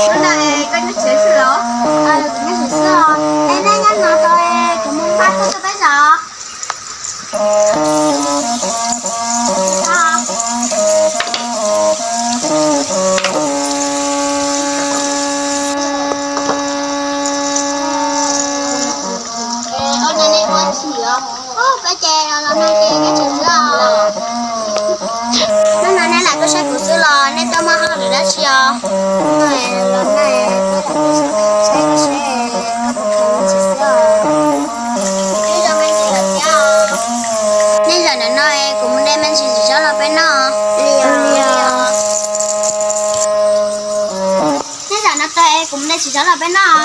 Hnub no es koj nyob tsev xwb los? Kuv nyob tsev xwb os. Es nej nyob no tau es kuv mus npaj koj tuaj peb zaum. Hnub no nej lam tuaj saib kuv xwb los nej tuaj muaj hauj lwm dab tsi os? Nej zaum ntawm no es kuv mus de me ntsis txiv zaub los peb noj. Nej zaum no tag es kuv mus de txiv zaub los peb noj.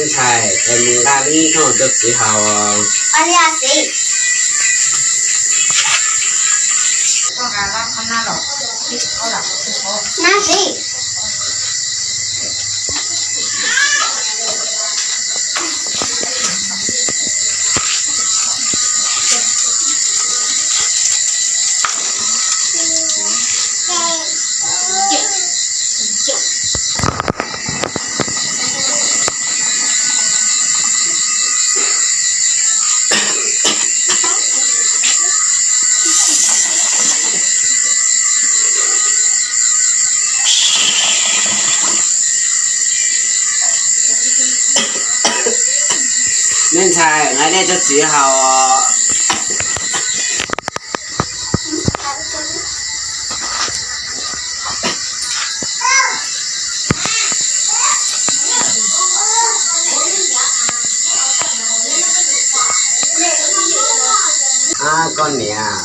Ntxhais, es mus nqa lub nij thooj rau txiv haus. Me ntxhais, nqa dej rau txiv haus. Koj niam,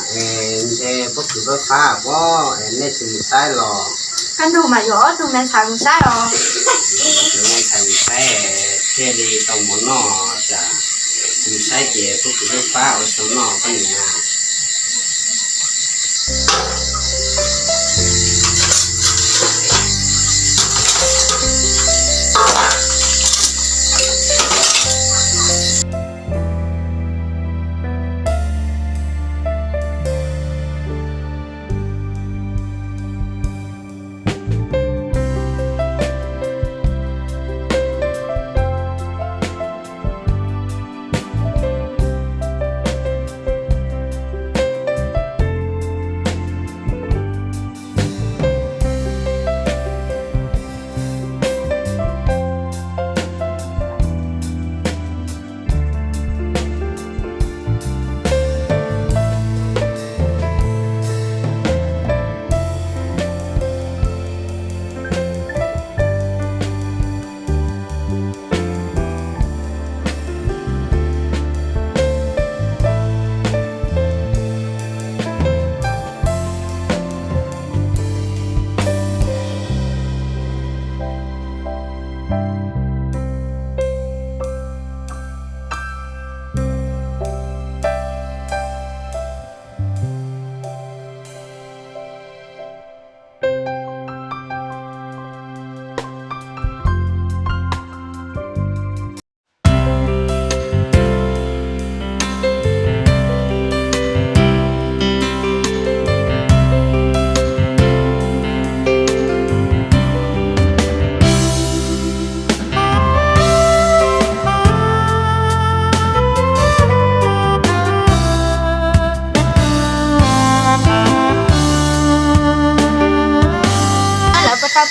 ntshe pob kws fab fab pob, nej tsis mus saib los? Koj nug mas yuav ob tug me ntxhais mus saib os. Me ntxhais mus saib thiaj li tau mov noj, tsam tsis mus saib ces pob kws fab fab ua tsis tau noj koj niam.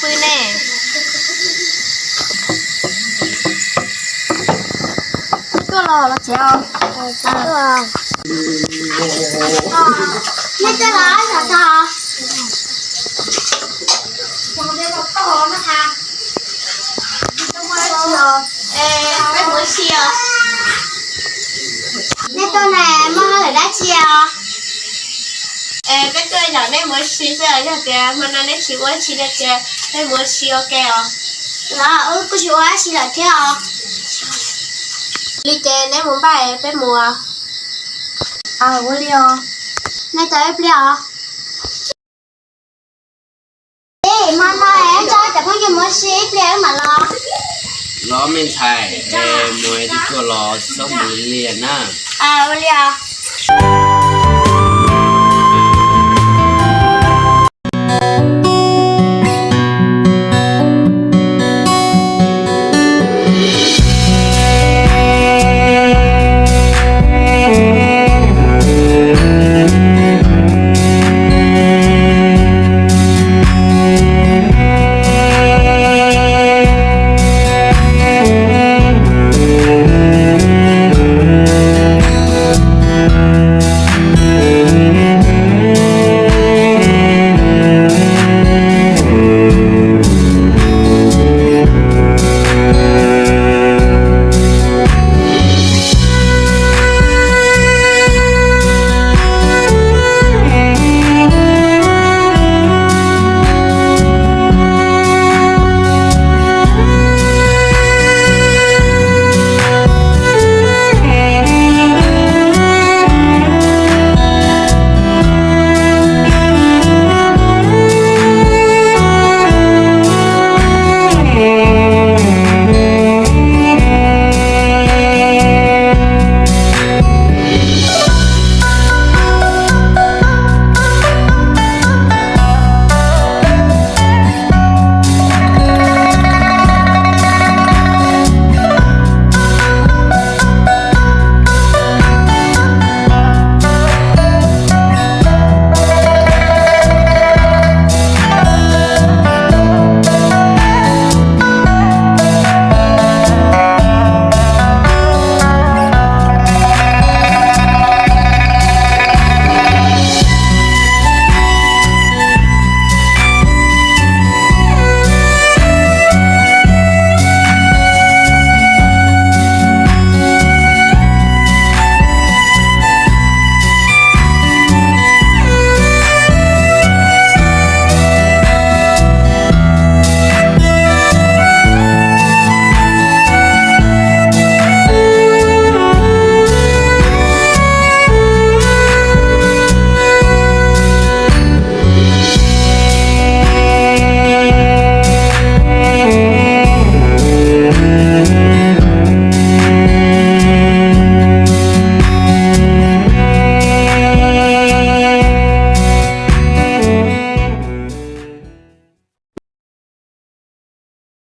Pw ne. Tuaj los los tsev os. Nej tuaj los los tsev. Peb mus ua si os. Nej tuaj na, muaj hauj lwm dab tsi os? Peb tuaj yog neb mus ua si xwb, yog tias hmo no neb tsis ua si no ces peb mus ua si ua ke os. Los wb kuj tsis ua dab tsi lawm thiab os. Li ces neb mus npaj es peb mus. Ua li os. Nej tos ib pliag os. Hmo no wb coj cov phooj ywg mus ua si ib pliag wb mam los. Los me ntxhais, mus es tsis tuaj los txhob mus li na. Ua li os.